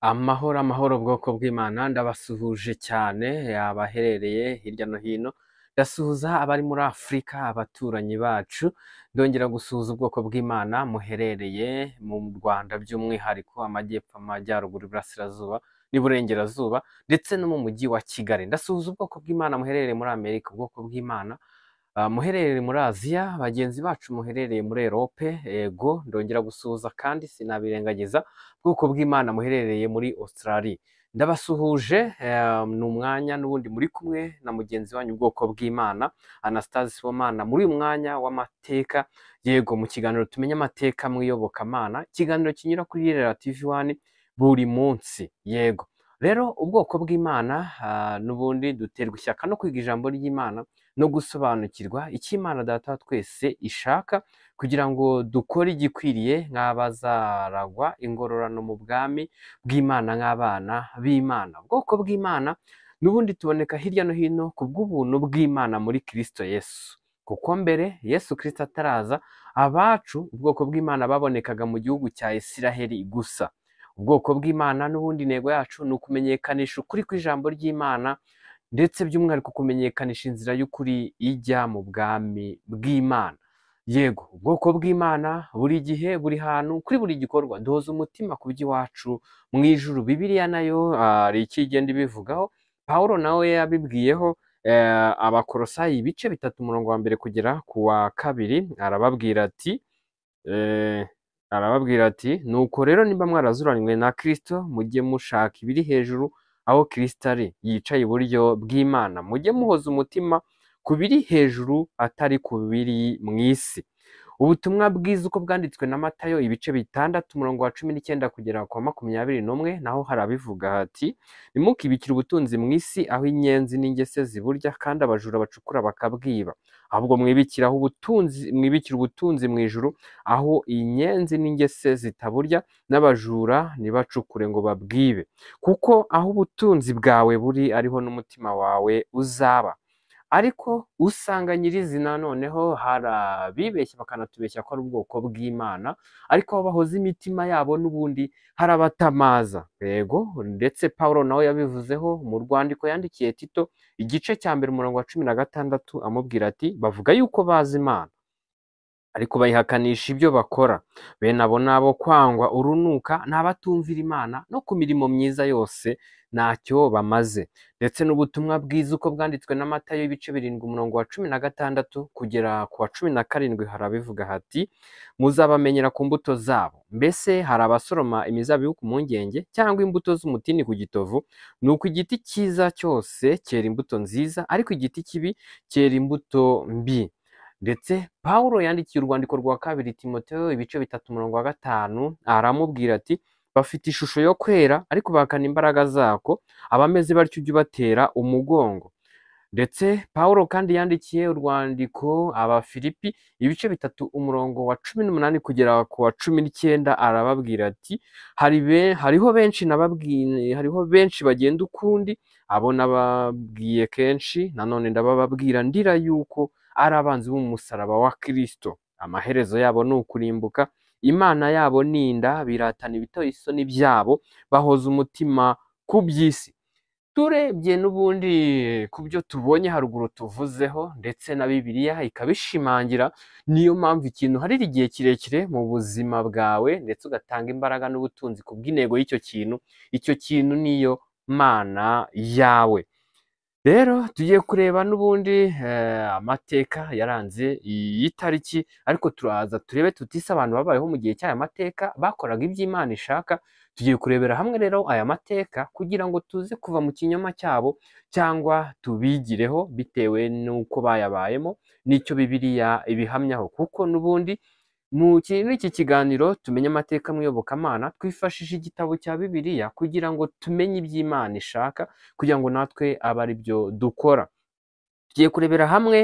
Amahoro amahoro bwoko bw'Imana, ndabasuhuje cyane abaherereye hirya no hino, ndasuhuza abari muri Afurika, abaturanyi bacu, ndongera gusuhuza ubwoko bw'Imana muherereye mu Rwanda by'umwihariko amajyepfo, amajyaruguru, iburasirazuba n'iburengerazuba ndetse no mu mujyi wa Kigali. Ndasuhuza ubwoko bw'Imana muherereye muri Amerika, ubwoko bw'Imana muherereye muri Aziya, bagenzi bacu muherereye muri Erope, yego ndongera gusuhuza kandi sinabirengagiza ubwoko bw'Imana muherereye muri Australia. Ndabasuhuje, ni umwanya n'ubundi muri kumwe na mugenzi wanyu ubwoko bw'Imana Anastase Sibomana muri uyu mwanya w'amateka, yego mu kiganiro tumenye amateka mu iyobokamana, ikiganiro kinyura kuri Irera TV 1 buri munsi, yego. Rero ubwoko bw'Imana n'ubundi duterwa ishyaka no kwiga ijambo ry'Imana no gusobanukirwa icyo Imana Data wa twese ishaka kugira ngo dukore igikwiriye nk'abazaragwa ingororano mu bwami bw'Imana nk'abana b'Imana. Ubwoko bw'Imana n'ubundi tuboneka hirya no hino ku bw'ubuntu bw'Imana muri Kristo Yesu. Kuko mbere Yesu Kristo ataraza, abacu ubwoko bw'Imana babonekaga mu gihugu cya Isiraheli gusa. Ubwoko bw'Imana n'ubundi intego yacu ni ukumenyekanisha ukuri kw'ijambo ry'Imana ndetse by'umwihariko kumenyekanisha inzira y'ukuri ijya mu bwami bw'Imana. Yego, ubwoko bw'Imana buri gihe, buri hantu, kuri buri gikorwa duhoza umutima ku by'iwacu mu ijuru. Bibiliya nayo hari icyo igenda ibivugaho, Pawulo nawe yabibwiyeho Abakolosayi ibice 3 umurongo wa 1 kugera ku wa 2, arababwira ati nuko rero nimba mwarazuranywe na Kristo, mujye mushaka ibiri hejuru aho Kristo ari yicaye iburyo bw'Imana, mujye muhoza umutima ku biri hejuru atari ku biri mu isi. Ubutumwa bwiza uko bwanditswe na Matayo ibice 6 umurongo wa 19 kugera ku wa 21, naho harabivuga hati ntimukibikire ubutunzi mu isi aho inyenzi n'ingese ziburya kandi abajura bacukura bakabwiba, ahubwo mwibikira ubutunzi mu ijuru aho inyenzi n'ingese zitaburya n'abajura ntibacukure ngo babwibe, kuko aho ubutunzi bwawe buri ariho n'umutima wawe uzaba. Ariko usanga nyirizina noneho hari abibeshya bakanatubeshya ko ari ubwoko bw'Imana, ariko aho bahoza imitima yabo n'ubundi hari abatamaza. Yego, ndetse Pawulo nawe yabivuzeho mu rwandiko yandikiye Tito igice cya 1 umurongo wa 16, amubwira ati bavuga yuko bazi Imana ariko bayihakanisha ibyo bakora, bene abo nabo kwangwa urunuka n'abatumvira Imana no ku mirimo myiza yose ntacyo bamaze. Ndetse n'ubutumwa bwiza uko bwanditswe na Matayo ibice 7 umurongo wa 16 kugera ku wa 17, harabivuga hati muzabamenyera ku mbuto zabo. Mbese hari abasoroma imizabibu ku mpungenge cyangwa imbuto z'umutini ku gitovu? Nuko igiti cyiza cyose cyera imbuto nziza, ariko igiti kibi cyera imbuto mbi. Ndetse Pawulo yandikiye urwandiko rwa 2 Timoteyo ibice 3 umurongo wa 5, aramubwira ati bafite ishusho yo kwera ariko bahakana imbaraga zako, abameze batyo ujye ubatera umugongo. Ndetse Pawulo kandi yandikiye urwandiko Abafilipi ibice 3 umurongo wa 18 kugera ku wa 19, arababwira ati hariho benshi nababwiye, hariho benshi bagenda ukundi, abo nababwiye kenshi, nanone ndabababwira ndira yuko ari abanzi b'umusaraba wa Kristo, amaherezo yabo ni ukurimbuka, Imana yabo ni inda, biratana ibiteye isoni byabo, bahoza umutima ku by'isi. Turebye n'ubundi ku byo tubonye haruguru tuvuzeho, ndetse na Bibiliya ikabishimangira, niyo mpamvu ikintu harira igihe kirekire mu buzima bwawe ndetse ugatanga imbaraga n'ubutunzi ku bw'intego y'icyo kintu, icyo kintu niyo Mana yawe. Rero tugiye kureba n'ubundi amateka yaranze iyi tariki, ariko turaza turebe tutise abantu babayeho mu gihe cy'aya mateka bakoraga iby'Imana ishaka. Tugiye kurebera hamwe rero aya mateka kugira ngo tuze kuva mu kinyoma cyabo cyangwa tubigireho bitewe n'uko bayabayemo n'icyo Bibiliya ibihamyaho, kuko n'ubundi muri iki kiganiro tumenye amateka mu iyobokamana twifashisha igitabo cya Bibiliya kugira ngo tumenye iby'Imana ishaka, kugira ngo natwe abe ari byo dukora. Tugiye kurebera hamwe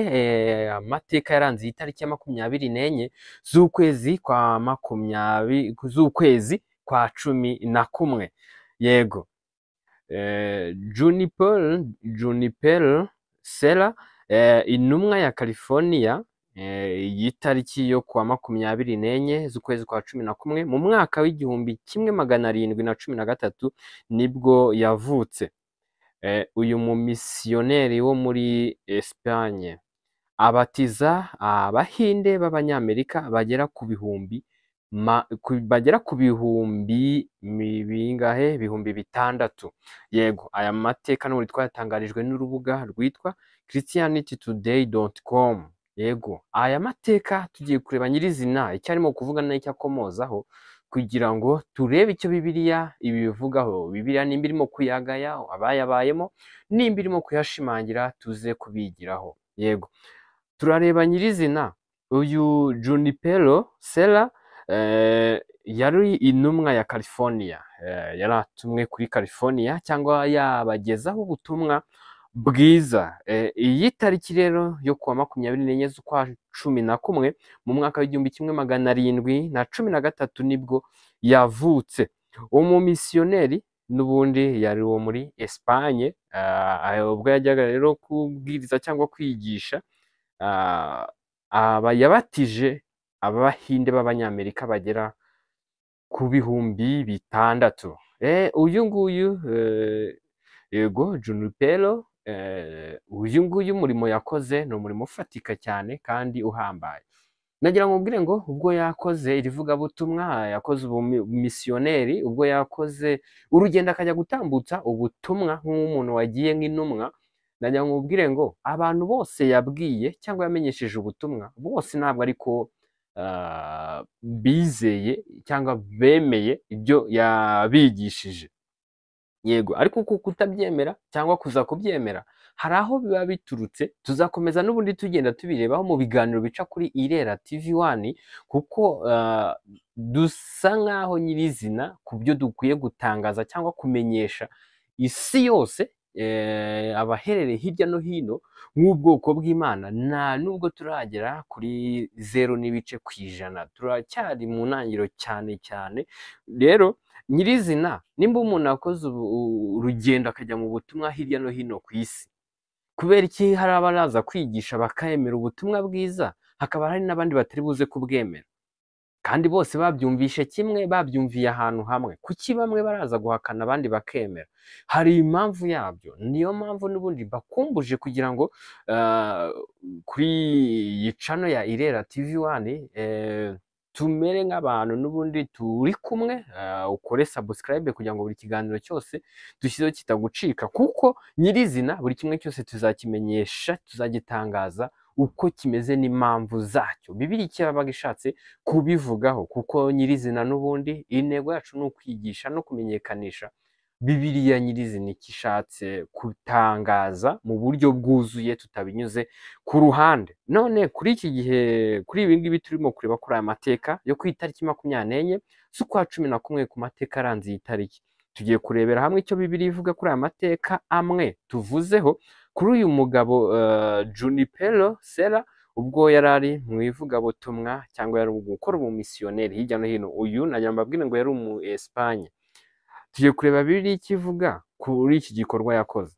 amateka yaranze iyi tariki ya 24 z'ukwezi kwa 20 z'ukwezi kwa 11. Yego, Juniper Serra, intumwa ya California Iyi tariki yo kuwa 24 z'ukwezi kwa 11 mu mwaka w'1713 nibwo yavutse. Uyu mumisiyoneri wo muri Espagne abatiza abahinde b'abanyamerika bagera ku bihumbi bagera ku bihumbi bingahe? 6000. Yego, aya mateka n'ubundi twayatangarijwe n'urubuga rwitwa christianitytoday.com. Yego, aya mateka tugiye kureba nyirizina icyo arimo kuvuga n'icyo akomozaho, kugira ngo turebe icyo Bibiliya ibivugaho. Bibiliya nimba irimo kuyagaya abayabayemo, nimba irimo kuyashimangira, tuze kubigiraho. Yego, turareba nyirizina uyu Junipero Serra yari intumwa ya California, yari atumwe kuri California cyangwa yabagezaho ubutumwa bwiza. Iyi tariki rero yo kuwa 24 z'ukwa 11 mu mwaka w'1713 nibwo yavutse. Umumisiyoneri n'ubundi yari uwo muri Espagne, ubwo yajyaga rero kubwiriza cyangwa kwigisha, aba yabatije abahinde b'abanyamerika bagera ku 6000. Uyu nguyu yego Junipero, uyu nguyu umurimo yakoze ni umurimo ufatika cyane kandi uhambaye. Nagira ngo mbwire ngo ubwo yakoze iri vugabutumwa, yakoze ubumisiyoneri, ubwo yakoze urugendo akajya gutambutsa ubutumwa nk'umuntu wagiye nk'intumwa, nagira ngo mbwire ngo abantu bose yabwiye cyangwa yamenyesheje ubutumwa bose ntabwo ariko bizeye cyangwa bemeye ibyo yabigishije. Yego, ariko kuko kutabyemera cyangwa kuza kubyemera hari aho biba biturutse. Tuzakomeza n'ubundi tugenda tubirebaho mu biganiro bica kuri Irera TV 1, kuko dusa nk'aho nyirizina ku byo dukwiye gutangaza cyangwa kumenyesha isi yose, abaherereye hirya no hino nk'ubwoko bw'Imana, nta nubwo turagera kuri 0.5%, turacyari mu ntangiriro cyane cyane. Rero nyirizina nimba umuntu akoze urugendo akajya mu butumwa hirya no hino ku isi, kubera iki hari abaraza kwigisha bakemera ubutumwa bwiza, hakaba hari n'abandi batari buze kubwemera, kandi bose babyumvishe kimwe, babyumviye ahantu hamwe? Kuki bamwe baraza guhakana abandi bakemera? Hari impamvu yabyo. Niyo mpamvu n'ubundi bakumbuje kugira ngo kuri iyi channel ya Irera TV 1 tumere nk'abantu n'ubundi turi kumwe. Ukore subscribe kugira ngo buri kiganiro cyose dushyizeho kitagucika, kuko nyirizina buri kimwe cyose tuzakimenyesha, tuzagitangaza uko kimeze n'impamvu zacyo. Bibiliya icyo yabaga ishatse kubivugaho, kuko nyirizina n'ubundi intego yacu ni ukwigisha no kumenyekanisha Bibiliya nyirizina icyo ishatse gutangaza mu buryo bwuzuye tutabinyuze ku ruhande. None kuri iki gihe, kuri ibi ngibi turimo kureba kuri aya mateka yo ku itariki 24 z'ukwa 11, ku mateka aranze iyi tariki, tugiye kurebera hamwe icyo Bibiliya ivuga kuri aya mateka amwe tuvuzeho kuri uyu mugabo Junipero Serra, ubwo yari ari mu ivugabutumwa cyangwa yari gukora ubumisiyoneri hirya no hino. Uyu nagira mbabwire ngo yari umu Espagne. Tugiye kureba Bibiliya icyo ivuga kuri iki gikorwa yakoze.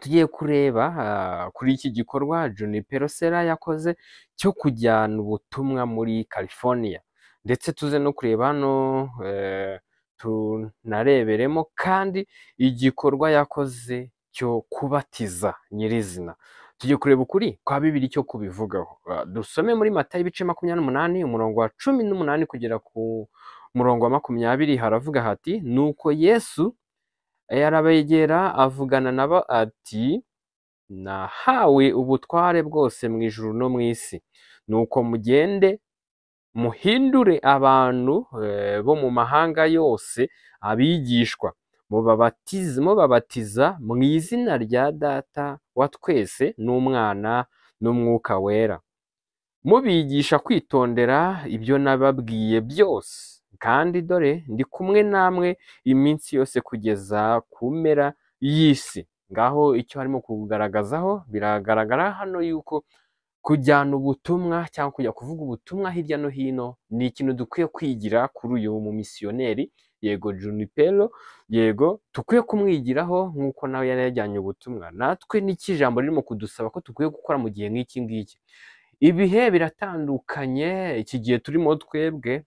Tugiye kureba kuri iki gikorwa Junipero Serra yakoze cyo kujyana ubutumwa muri California, ndetse tuze no kureba hano tunareberemo kandi igikorwa yakoze cyo kubatiza nyirizina. Tugiye kureba ukuri kwa Bibiliya icyo kubivugaho. Dusome muri Matayo ibice 28 umurongo wa 18 kugera ku murongo wa 20, haravuga hati: nuko Yesu yarabegera avugana nabo ati, nahawe ubutware bwose mu ijuru no mu isi, nuko mugende muhindure abantu bo mu mahanga yose abigishwa, mubabatiza mu izina rya Data wa twese n'Umwana n'Umwuka Wera, mubigisha kwitondera ibyo nababwiye byose, kandi dore ndi kumwe namwe iminsi yose kugeza ku mpera y'isi. Ngaho icyo harimo kugaragazaho biragaragara hano yuko kujyana ubutumwa cyangwa kujya kuvuga ubutumwa hirya no hino ni ikintu dukwiye kwigira kuri uyu mumisiyoneri, yego Junipero, yego tukwiye kumwigiraho nk'uko nawe yari yajyanye ubutumwa. Natwe n'iki ijambo ririmo kudusaba ko dukwiye gukora mu gihe nk'iki ngiki. Ibihe biratandukanye, iki gihe turimo twebwe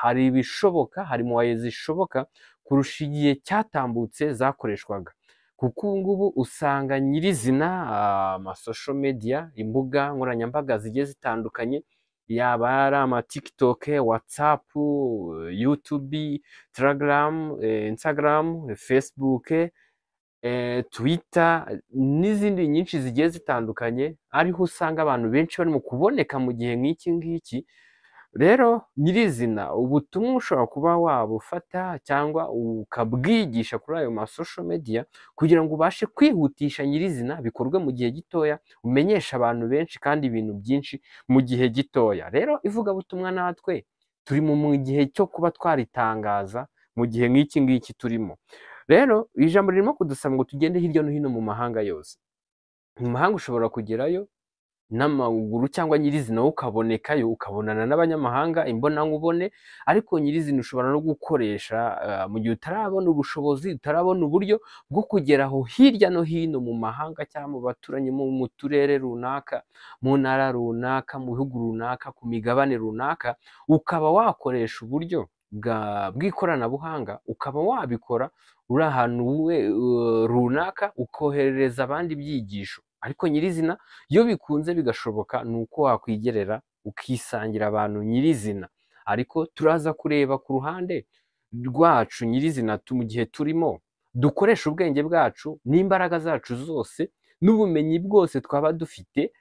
hari ibishoboka, hari moyens zishoboka kurusha igihe cyatambutse zakoreshwaga, kuko ubu ngubu usanga nyirizina ama social media, imbuga nkoranyambaga zigiye zitandukanye, yaba ari ama TikTok, WhatsApp, YouTube, Telegram, Instagram, Facebook, Twitter n'izindi nyinshi zigiye zitandukanye, ariho usanga abantu benshi barimo kuboneka mu gihe nk'iki ngiki. Rero nyirizina ubutumwa ushobora kuba wabufata cyangwa ukabwigisha kuri ayo ma social media kugira ngo ubashe kwihutisha nyirizina bikorwe mu gihe gitoya, umenyeshe abantu benshi kandi ibintu byinshi mu gihe gitoya. Rero ivugabutumwa natwe turi mu gihe cyo kuba twaritangaza mu gihe nk'iki ngiki turimo. Rero ijambo ririmo kudusaba ngo tugende hirya no hino mu mahanga yose. Mu mahanga ushobora kugerayo n'amaguru cyangwa nyirizina wowe ukabonekayo, ukabonana n'abanyamahanga imbonankubone, ariko nyirizina ushobora no gukoresha mu gihe utarabona ubushobozi, utarabona uburyo bwo kugera aho hirya no hino mu mahanga cyangwa mu baturanyi, mu turere runaka, mu ntara runaka, mu bihugu runaka, ku migabane runaka, ukaba wakoresha uburyo bw'ikoranabuhanga, ukaba wabikora uri ahantu runaka, ukoherereza abandi ibyigisho. Ariko nyirizina iyo bikunze bigashoboka ni uko wakwigerera ukisangira abantu nyirizina. Ariko turaza kureba ku ruhande rwacu nyirizina mu gihe turimo, dukoresha ubwenge bwacu n'imbaraga zacu zose n'ubumenyi bwose twaba dufite,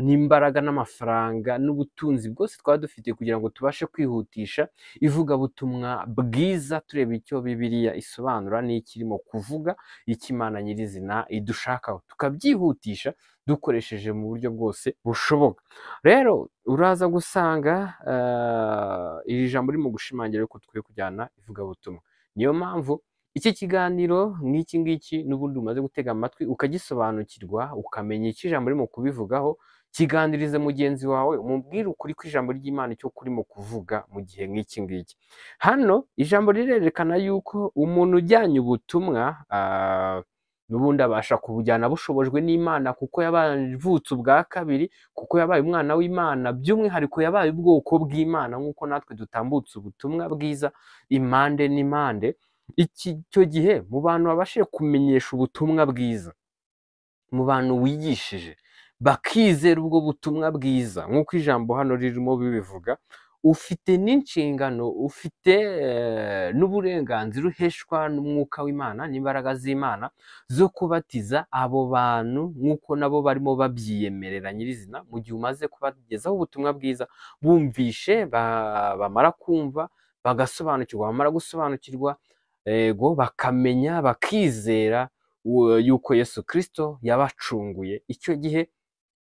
n'imbaraga n'amafaranga n'ubutunzi bwose twaba dufite kugira ngo tubashe kwihutisha ivugabutumwa bwiza, tureba icyo Bibiliya isobanura n'ikirimo kuvuga, icyo Imana nyirizina idushakaho, tukabyihutisha dukoresheje mu buryo bwose bushoboka. Rero uraza gusanga iri jambo ririmo gushimangira yuko dukwiye kujyana ivugabutumwa. Niyo mpamvu iki kiganiro nk'iki ngiki n'ubundi umaze gutega amatwi ukagisobanukirwa, ukamenya icyo ijambo ririmo kubivugaho, kiganirize mugenzi wawe, umubwire ukuri kw'ijambo ry'Imana icyo kurimo kuvuga mu gihe nk'iki ngiki. Hano ijambo rirerekana yuko umuntu ujyanye ubutumwa n'ubundi abasha kubujyana bushobojwe n'Imana, kuko yavutse ubwa kabiri, kuko yabaye umwana w'Imana, by'umwihariko yabaye ubwoko bw'Imana, nk'uko natwe dutambutse ubutumwa bwiza impande n'impande. Icyo gihe mu bantu babashije kumenyesha ubutumwa bwiza, mu bantu wigishije bakizera ubwo butumwa bwiza, nk'uko ijambo hano ririmo bibivuga, ufite n'inshingano, ufite n'uburenganzira uheshwa n'umwuka w'Imana n'imbaraga z'Imana zo kubatiza abo bantu nk'uko nabo barimo babyiyemerera nyirizina. Mu gihe umaze kubagezaho ubutumwa bwiza, bumvishe, bamara kumva bagasobanukirwa, bamara gusobanukirwa ego bakamenya, bakizera yuko Yesu Kristo yabacunguye, icyo gihe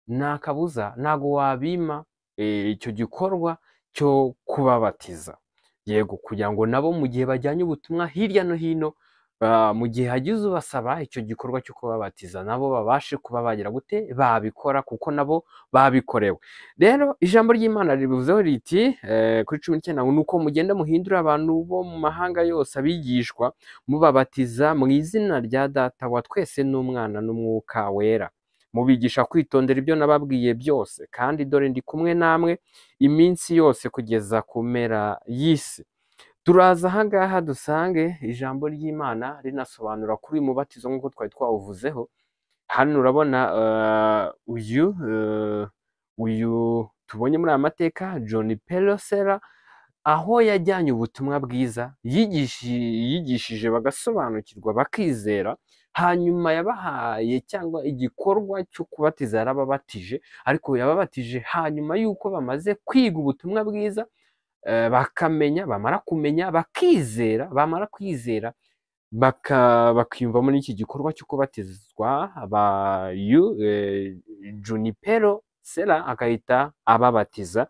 nta kabuza, ntago wabima icyo gikorwa cyo kubabatiza. Yego, kugira ngo nabo mu gihe bajyanye ubutumwa hirya no hino, mu gihe hagize ubasaba icyo gikorwa cyo kubabatiza, nabo babashe kuba bagira gute babikora, kuko nabo babikorewe. Rero ijambo ry'Imana ribivuzeho riti kuri 19 ngo nuko mugenda muhindura abantu bo mu mahanga yose abigishwa, mubabatiza mu izina rya Data wa twese n'Umwana n'Umwuka Wera, mubigisha kwitondera ibyo nababwiye byose, kandi dore ndi kumwe namwe iminsi yose kugeza ku mpera y'isi. Turaza aha ngaha dusange ijambo ry'Imana rinasobanura kuri uyu mubatizo nk'uko twari twawuvuzeho. Hano urabona uyu tubonye muri aya mateka, John Pelosera, aho yajyanye ubutumwa bwiza, yigishije bagasobanukirwa bakizera, hanyuma yabahaye cyangwa igikorwa cyo kubatiza yarababatije, ariko yababatije hanyuma y'uko bamaze kwiga ubutumwa bwiza, bakamenya, bamara kumenya bakizera, bamara kwizera bakiyumvamo n'iki gikorwa cyo kubatizwa, Junipero Sera agahita ababatiza.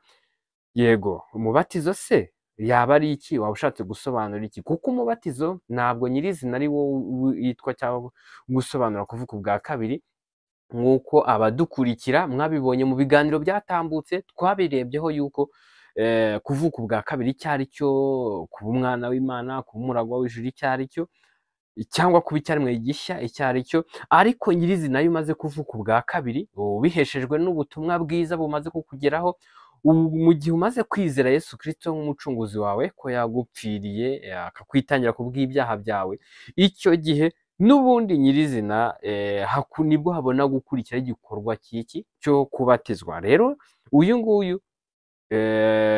Yego, umubatizo se yaba ari iki? Waba ushatse gusobanura iki? Kuko umubatizo ntabwo nyirizina ari wo witwa cyangwa gusobanura kuvuka ubwa kabiri, nk'uko abadukurikira mwabibonye mu biganiro byatambutse, twabirebyeho yuko kuvuka ubwa kabiri icyo ari cyo, kuba umwana w'Imana, kuba umuragwa w'ijuru icyo ari cyo. cyangwa kuba icyaremwe gishya icyo ari cyo, ariko nyirizina iyo umaze kuvuka ubwa kabiri ubiheshejwe n'ubutumwa bwiza bumaze kukugeraho, mu gihe umaze kwizera Yesu Kristo nk'umucunguzi wawe ko yagupfiriye akakwitangira ku bw'ibyaha byawe, icyo gihe n'ubundi nyirizina nibwo habona gukurikiraho igikorwa cy'iki cyo kubatizwa. Rero uyu nguyu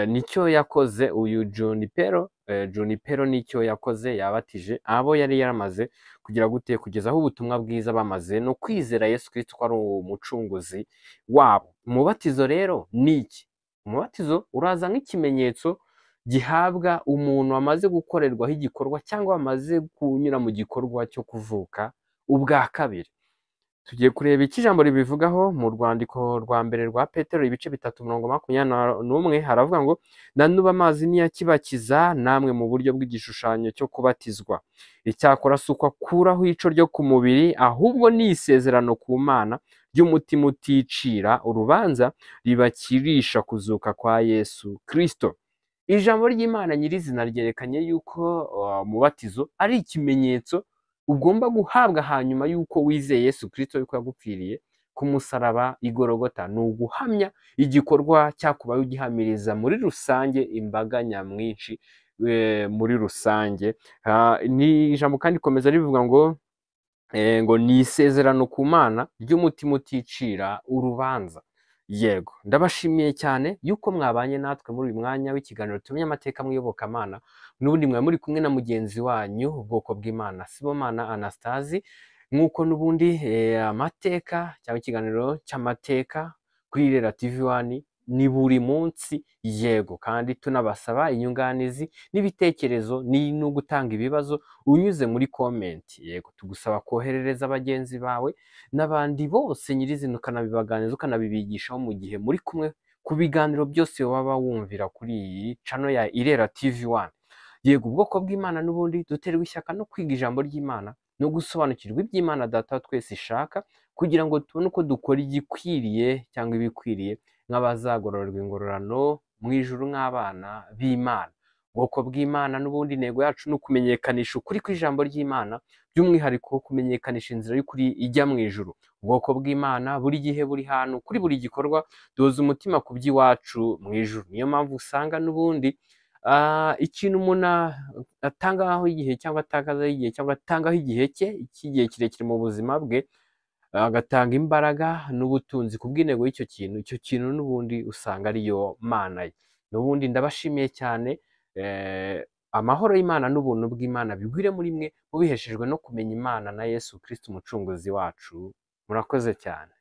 nicyo yakoze, uyu Junipero, Junipero nicyo yakoze, yabatije abo yari yaramaze kugira gute, kugezaho ubutumwa bwiza bamaze no kwizera Yesu Kristo ko ari umucunguzi wabo. Umubatizo rero ni iki? Umubatizo uraza nk'ikimenyetso gihabwa umuntu wamaze gukorerwaho igikorwa cyangwa wamaze kunyura mu gikorwa cyo kuvuka ubwa kabiri. Tugiye kureba icyo ijambo ribivugaho mu rwandiko rwa mbere rwa Petero ibice 3 umurongo 21, haravuga ngo na n'ubu amazi ntiyakibakiza namwe mu buryo bw'igishushanyo cyo kubatizwa. Icyakora si uko akuraho ico ryo ku mubiri, ahubwo ni isezerano ku Mana ry'umutima uticira urubanza ribakirisha kuzuka kwa Yesu Kristo. Ijambo ry'Imana nyirizina ryerekanye yuko umubatizo ari ikimenyetso ugomba guhabwa hanyuma y'uko wizeye Yesu Kristo yuko yagupfiriye ku musaraba i Gologota. Ni uguhamya igikorwa cyakubaye ugihamiriza muri rusange imbaga nyamwinshi muri rusange. Ni ijambo kandi rikomeza rivuga ngo ngo ni isezerano ku Mana ry'umutima uticira urubanza. Yego, ndabashimiye cyane yuko mwabanye natwe muri uyu mwanya w'ikiganiro Tumenye Amateka mu Iyobokamana. N'ubundi mwari muri kumwe na mugenzi wanyu ubwoko bw'Imana Sibomana Anastasi, nk'uko n'ubundi amateka cyangwa ikiganiro cy'amateka kuri Irera TV 1 ni buri munsi. Yego, kandi tunabasaba inyunganizi n'ibitekerezo no gutanga ibibazo unyuze muri comment. Yego, tugusaba koherereza bagenzi bawe n'abandi bose nyirizina, ukanabibaganiriza ukanabibigishaho mu gihe muri kumwe ku biganiro byose waba wumvira kuri iyi channel ya Irera TV 1. Yego, ubwoko bw'Imana n'ubundi duterwa ishyaka no kwiga ijambo ry'Imana no gusobanukirwa iby'Imana Data wa twese ishaka, kugira ngo tubone uko dukora igikwiriye cyangwa ibikwiriye nk'abazagororerwa ingororano mu ijuru nk'abana b'Imana. Ubwoko bw'Imana n'ubundi intego yacu ni ukumenyekanisha ukuri kw'ijambo ry'Imana, by'umwihariko kumenyekanisha inzira y'ukuri ijya mu ijuru. Ubwoko bw'Imana buri gihe buri hantu kuri buri gikorwa duhoza umutima ku by'iwacu mu ijuru. Niyo mpamvu usanga n'ubundi ikintu umuntu atangaho igihe cyangwa atakazaho igihe cyangwa atangaho igihe cye cy'igihe kirekire mu buzima bwe, agatanga imbaraga n'ubutunzi ku bw'intego y'icyo kintu, icyo kintu n'ubundi usanga ariyo Mana ye. N'ubundi ndabashimiye cyane, amahoro y'Imana n'ubuntu bw'Imana bigwire muri mwe mubiheshejwe no kumenya Imana na Yesu Kristo umucunguzi wacu. Murakoze cyane.